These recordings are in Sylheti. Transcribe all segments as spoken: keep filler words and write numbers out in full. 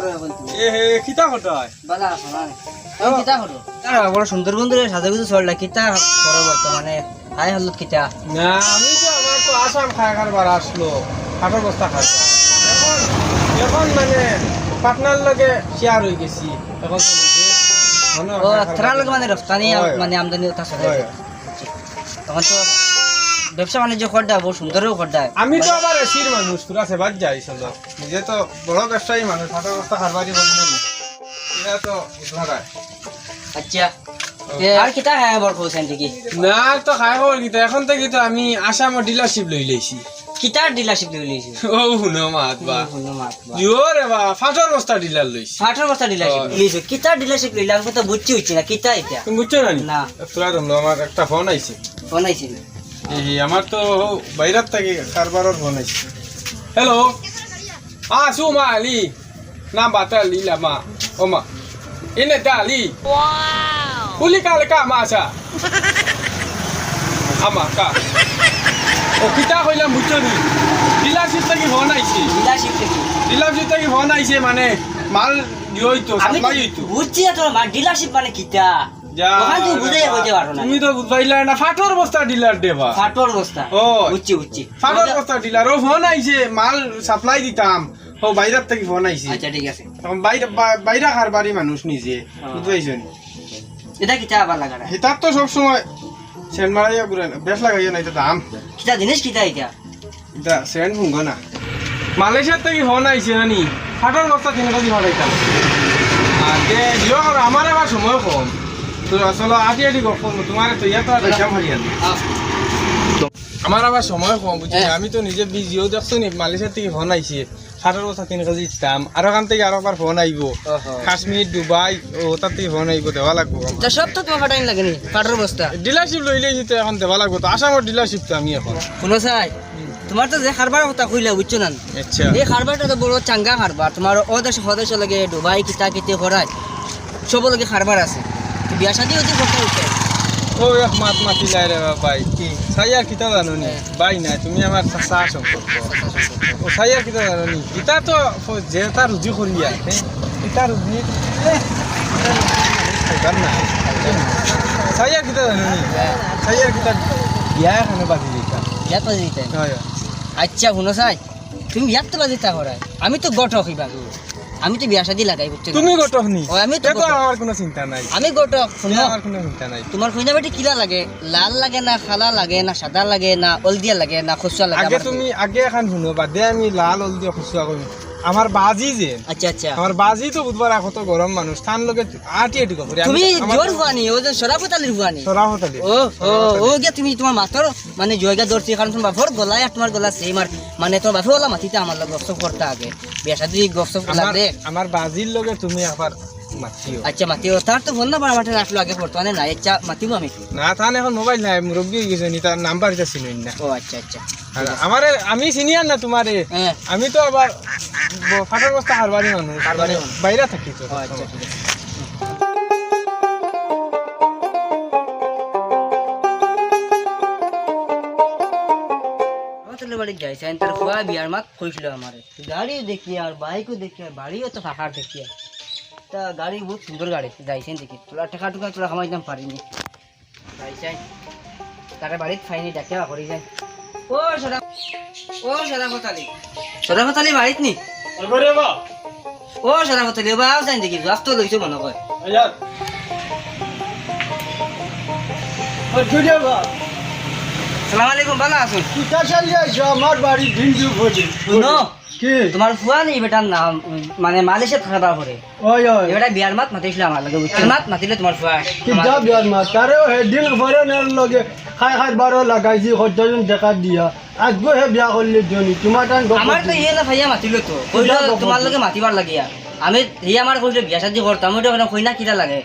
এ হে, কিতা করতায়? বালা আছো না? তুমি কিতা করো? আরে, বড় সুন্দর বন্ধু রে, সাজে গুজে চললা, কিতা করো বর্তমানে? হাই হলুদ কিতা? না, আমি তো, আমার তো আসাম খায় কারবার আসলো, কাঠর বস্তা খায়। এখন, এখন মানে পার্টনার লগে শেয়ার হয়ে গেছি। এখন তো নিজে মনে হয় ও, খায় তারার লগে মানে রপ্তানি, হয়। মানে আমদানি ওটা চলে হয়। যায়। তখন তো ব্যবসা বাণিজ্য করডা, বড় সুন্দরও করডা। আমি তো আবার এসির মানুষ, তোরা সেবার যাই চলো। নিজে তো বড় ব্যবসায়ী মানুষ, কাঠর বস্তা কারবারি বলি না। এটা তো বুঝলাম। আচ্ছা। ও। এ, আর কিতা খায় বড় কইছেন দেখি? না, আর তো খায় খবর কিতা। এখন থেকে তো আমি আসামও ডিলারশিপ লই লইছি। কিতার ডিলারশিপ লই লইছি? ও, হুনো মাত বা। হুনো মাত বা। জোরে বা, ফাটর বস্তা ডিলার লইছি। ফাটর বস্তা ডিলারশিপ ও। লইছো। কিতার ডিলারশিপ লইলা? আমি তো বুঝছি হচ্ছে না। কিতা এটা? তুমি বুঝছো না নি? না। তোরা তোমরা আমার একটা ফোন আইছে। ফোন আইছে না? এই, আমার তো বাইরার থেকে কারবারর ফোন আইছে। হ্যালো। আ, সুমা আলী। না, বাতা লিলা মা। ও মা। এনে দা আলী। কুলি কালে কা মা আসা। আমা কা। ও কিতা কইলাম বুঝছো নি? ডিলারশিপ থেকে ফোন আইছে। ডিলারশিপ থেকে? ডিলারশিপ থেকে ফোন আইছে মানে মাল ইয়ে হইতো, আমি সাপ্লাই হইতো। বুঝছি না তো, মা, ডিলারশিপ মানে কিতা? যা, ওখান থেকে যা, বুঝাইয়া যা। কইতে পারো না। তুমি তো বুঝাইলা না, ফাটর বস্তা ডিলার দেবা। ফাটর বস্তা? ও। বুঝছি, বুঝছি। ফাটর বস্তা ডিলার, ও ফোন আইছে, মাল সাপ্লাই দিতাম। ও, বাইরের থেকে ফোন আইছে। আচ্ছা, ঠিক আছে। এখন বাইরে, বা-, বাইরে কারবারি মানুষ নিজে, হ্যাঁ। বুঝতে পারছো নি? এটা কিতা আবার লাগারা? এটা তো সব সময় সেন্ট মারাইয়া ঘুরে না, বেশ লাগাইও না, এটা দাম। কিতা জিনিস কিতা এটা? এটা সেন্ট ভুঙ্গো না। মালয়েশিয়ার থেকে ফোন আইছে না নি? ফাটর বস্তা তিন কেজি ফাটাইতাম। আর যে জিও করো, আমার আবার সময় কম। তো আসলে আটি আটি গপ করবো, তোমার তো ইয়া তো আর বেশি আমার ইয়ার। আহ। আমার আবার সময় কম, বুঝছি? হ্যাঁ। আমি তো নিজে বিজিও দেখছো নি, মালয়েশিয়ার থেকে ফোন আইছে। ফাটর বস্তা তিন কেজি দিতাম, আর ওখান থেকে আরো একবার ফোন আইবো। ওহো। কাশ্মীর, দুবাই, ও, ওটার থেকে ফোন আইবো, দেওয়া লাগবো আমার। তা সব তো তোমার ফাটাইন লাগে নি, ফাটর বস্তা। ডিলারশিপ লইলেই তো এখন দেওয়া লাগবো, তো আসামর ডিলারশিপ তো আমি এখন। হুনো চাই, তোমার তো যে কারবার কথা কইলা, বুঝছো না? আচ্ছা। এই কারবারটা তো বড় চাঙ্গা কারবার, তোমার ও দেশে, হ দেশে লাগে, দুবাই কিতা কিতি করায়, সব লগে কারবার আছে। তো বিয়া শাদি অদি করতে হইতে। ও এক মাত মাতিলাই রে বা ভাই। কি? চাইয়া কিতা জানো নি? হ্যাঁ। ভাই না, তুমি আমার চাচা সম্পর্ক। চাচা সম্পর্ক। ও চাইয়া কিতা জানো নি? ইতা তো ফ-, যে তার রুজি করিয়া, হ্যাঁ? ইতা রুজি, এ, ইতা রুজি খাইবার না। চাইয়া কিতা জানো নি? হ্যাঁ। চাইয়া কিতা বিয়া এখানো বাজি দিতা। বিয়া বাজি দিতা? হয়, হয়। আচ্ছা, হুনো চাই, তুমি বিয়াত তো বাজি তা করায়। আমি তো গটক ইবা। আমি তো বিয়া শাদি লাগাই, বুঝছো না? তুমি গটক নি? ও, আমি তো তে তো গটক। আমার কোনো চিন্তা নাই। আমি গটক, তে শুনো। আমার কোনো চিন্তা নাই। তোমার কইনা বেটি কিলা লাগে? লাল লাগে না, কালা লাগে না, সাদা লাগে না, হলদিয়া লাগে না, খসুয়া লাগে? আগে আমার তুমি, আগে এখন শুনো, বাদে আমি লাল, হলদিয়া, খসুয়া কই। আমার বাজি যে, আচ্ছা, আচ্ছা। আমার বাজি তো বুধবার কত গরম মানুষ, তান লগে আটি আটি করে। আমি তুমি আমার জোর ফুয়ানি, ও যে শরাফত আলীর ফুয়ানি। শরাফত আলী। ও, ও, শরাফত আলী। ও গিয়া তুমি তোমার মাথার মানে জয়গা ধরছি, কারণ তোমার বাপর গলায় আর তোমার গলা সেম, আর মানে তোমার বাপে ওলা মাতিতে আমার লগে গপসপ করতে আগে। বিয়া শাদি গপসপ আমার, লাগে। আমার বাজির লগে তুমি একবার মাতিও। আচ্ছা, মাতিও। তার তো ফোন নাম্বার আমার কাছে আসলো আগে, বর্তমানে নাই। আচ্ছা, মাতিবো আমি। না, তান এখন মোবাইল নাই, মুরব্বি হয়ে গেছে নি, তার নাম্বার এটা চিনি না। ও আচ্ছা, আচ্ছা। আর আমারে, আমি সিনিয়র না তোমারে। হ্যাঁ। আমি তো আবার ব-, ফাটার বস্তা কারবারি মানুষ। কারবারি মানুষ। বাইরে থাকি তো। ও আচ্ছা, ঠিক আছে। আমার ছেলে বাড়ি যাইছে, তার ফুয়া বিয়ার মাত কইছিল আমারে। গাড়ি দেখি আর বাইকও দেখি আর বাড়িও তো ফাঁকা দেখি আর। তা গাড়ি বহুত সুন্দর গাড়ি, যাইছেন দেখি। তোরা টেকা টুকা তোরা কামাইতাম পারিনি। যাইছেন। তারা বাড়িত ফাইনি ডাকিয়া করি যায়। ও শরাফ-, ও শরাফত আলী। শরাফত আলী বাড়িত নি? ওরে বাবা। ও শরাফত আলী, ও বাবা, যাইন দেখি, জবাব তো লইছো মনে কয়। আইয়া। ও জুড়ে বাবা। সালাম আলাইকুম, ভালা আছইন? কিতা চালিয়ে আছো আমার বাড়ি ভিন্ডু ভোজে? হুনো, কি? তোমার ফুয়া নি বেটার নাম, মানে মালয়েশিয়া থাকা দাওয়া করে। ওই, ওই। এ বেটা বিয়ার মাত মাতিছিল আমার লগে, বুঝছো? বিয়ার মাত মাতিলে তোমার ফুয়া। কিতা বিয়ার মাত? তারে ও হেদিন ফরেনের লগে খাই খাই বারো লাগাইছি, কতজন দেখা দিয়া। আজকে হে বিয়া করলে জনি, তোমার টান গপ আমার তো করছি। ইয়ে না ভাইয়া মাতিল তো। কইলো কিতা গপ তোমার করছি? লগে মাতিবার লাগিয়া। আমি, হে আমার কইছে বিয়া শাদি করতাম, ওটা মানে কই না কিতা লাগে?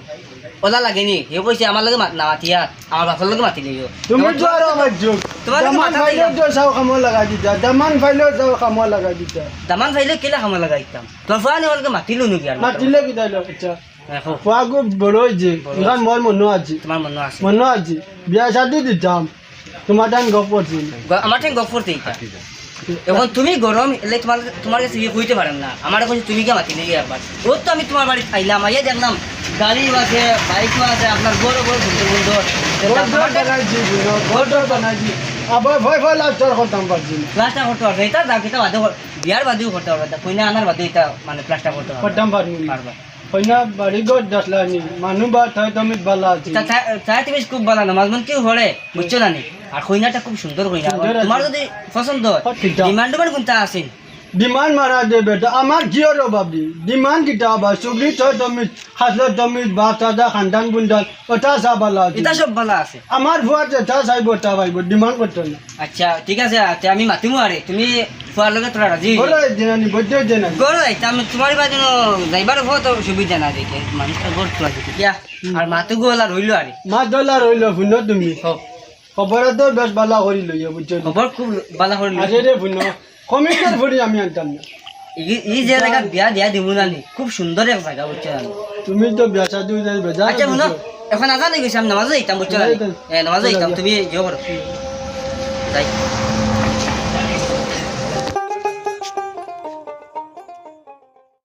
ওলা লাগেনি। হে কইছে আমার লগে মা-, না মাতিয়া, আমার বাপর লগে মাতি লইও। তুমি আমার তো আরো আমার যোগ। তোমার লগে দামান মাথা ফাইলে দিলাম। তো সব কামো লাগাই দিতা। দামান ফাইলে সব কামো লাগাই দিতা। দামান ফাইলে কিলা কামো লাগাই দিতাম? তোর ফুয়া নি ওর লগে মাতিলু নি বিয়ার মাত। মাতিলে কিতা হইলো? আচ্ছা। দেখো। ফুয়াগু বড় হইছে। বড় ইখান হইছে। মোর মনো আছে। তোমার মনো আছে। মনো আছে। বিয়া শাদি দিতাম। তোমার টান গপ করছি। গ-, আমার টান গপ করতে ইতা। এখন তুমি গরম, এলে তোমার, তোমার গেছে গিয়া কইতে পারলাম না। আমারে কইছে তুমি গিয়া মাতি নিবি একবার। অউ তো আমি তোমার বাড়িত আইলাম, আইয়া দেখলাম গাড়িও আছে, বাইকও আছে, আপনার ঘরও বড় সুন্দর সুন্দর। ঘর-টর বানাইছি, বুঝো, ঘর-টর বানাইছি। আবার ভয় ভয় লাস্টার করতাম পারছি না। প্লাস্টার করতে পারবে, ইটা দাম কিতা বাদে কর-, বিয়ার বাদেও করতে পারবে, তা কইনা আনার বাদে ইটা মানে প্লাস্টার করতে পারবে। করতাম পারমু নি। পারবা। কইনা বাড়ি ঘর দেখলানি, মানু বা তাই তুমি বালা আছি। তা, তা, তাই তুমি খুব বালা, নামাজ মন কিও পড়ে, বুঝছো না নি? আর কইনাটা খুব সুন্দর কইনা। সুন্দর আছে। তোমার যদি পছন্দ হয়, ও, ঠিক আছে। ডিমান্ড ডিমান্ড কোনটা আছে? ডিমান্ড মারা দে বেটা, আমার জিওর অভাব নেই। ডিমান্ড কিতা আবার? সুগি ছয় তমিজ, খাসলো তমিজ, বাপ দাদা, খানদান বুন্দান, ওটা সব বালা আছে। এটা সব বালা আছে। আমার ফুয়া যেটা চাইবো, ওটা পাইবো, ডিমান্ড করতো না। আচ্ছা, ঠিক আছে, আচ্ছা, আমি মাতিমু আরে, তুমি ফুয়ার লগে তোরা রাজি হইলে। বলো, এই দিন আনি, বৈদ্য হইতে না। গরো, এই, তা আমি তোমার বাড়ি যেন যাইবার পথ তো সুবিধা না দেখে, মানুষটা গর তোলা দেখে, কিয়া? হুম। আর মাতু গোলা রইলো আরে। মা দলা রইলো, শুনো তুমি। হো। খবর তো বেশ বালা করি লইয়া, বুঝছো নি? খবর খুব বালা করি লইয়া। আরে রে, শুনো, কমিশন ফুরি আমি আনতাম না। এই, এই যে জায়গা বিয়া দিয়া দিমু না নি, খুব সুন্দর এক জায়গা, বুঝছো না নি? তুমি তো বিয়া শাদী হইলে বেজার আচ্ছা, শুনো, বুঝছো। এখন আজান হয়ে গেছে, আমি নামাজে যাইতাম, বুঝছো না নি? যাইতাম। এ, নামাজে যাইতাম, যাইতাম। তুমি ইয়ে করো। যাই।